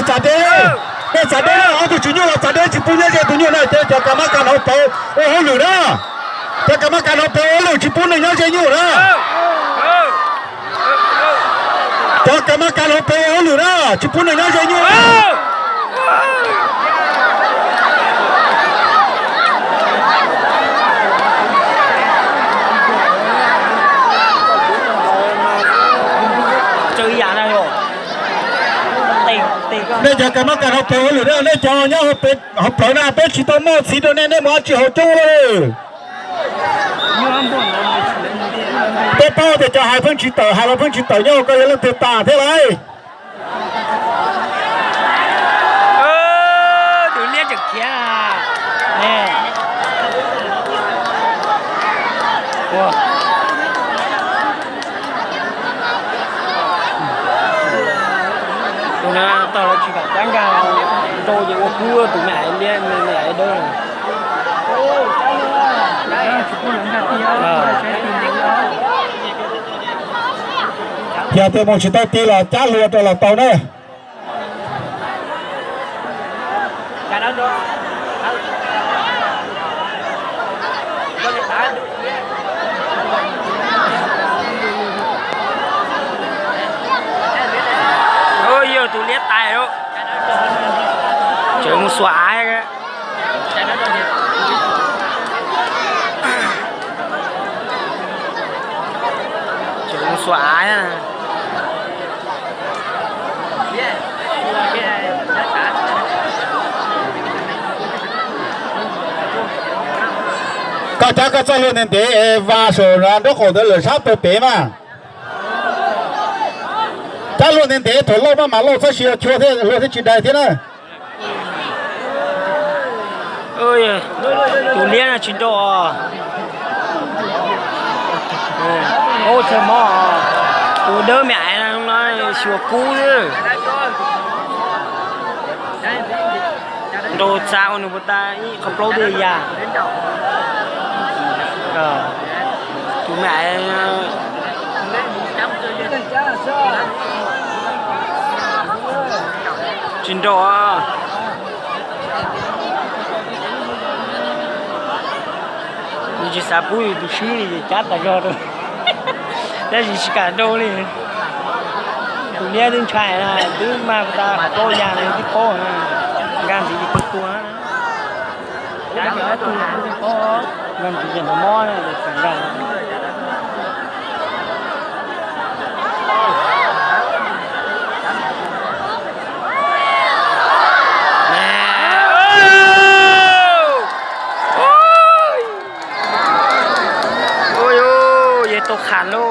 Txav deb, nej txav deb, ob tug tswv nyuj los txav deb tsis pub nyob ze tus nyuj na, ces cov kas mab kas hauv plawv ua hauj lwm na. Cov kas mab kas hauv plawv ua hauj lwm tsis pub neeg nyob ze nyuj na. Cov kas mab kas hauv plawv ua hauj lwm na, tsis pub neeg nyob ze nyuj na. Nej cov kas mab kas hauv plawv ua hauj lwm na, nej cov nyob hauv plawv na, peb tsis tau muaj txiv rau nej, nej mus dab tsi hauv coob lawm. Peb paub tias cov hais pheej tsis tawm, hais los pheej tsis tawm, nyob hauv ko yog leej twg tas thiab lauj. Tus liab tseem khiav. Tus no tau lawv tsis kam cab nkag rau ces ua kub tus me aiv liab me aiv dawb. Yog tias mus tsis tau ti los cab hlua rau los tau na. Yog tus liab tais, tseem mus xuas av. Tseem mus xuas av. Koj cab koj txoj hlua ntev ntev es vas saum nraub qaum ntawd lawm sab pawg pem mas. Cab hlua ntev ntev thaum lauj maj mam lauj txhob sis chua thiab hlua thiab tsis dai thiab na. Tus liab no tsis nrau os. Ub, txhawj mob os. Tus dawb me aiv no xyuas kub xwb. Nrau txav ua nws puas tas ib qhov plaub dej ya. Tus me aiv tsis nrau. Yus tsis xav pub yus tus swb li ces cab tas zog rau, tab sis tsis kam nrau li. Tus liab twb ntshai na, twb mag tas qhov plaub ya no twb paub na, nkag ntxiv ces pw tua. Nkag ntxiv ces nrov mob na.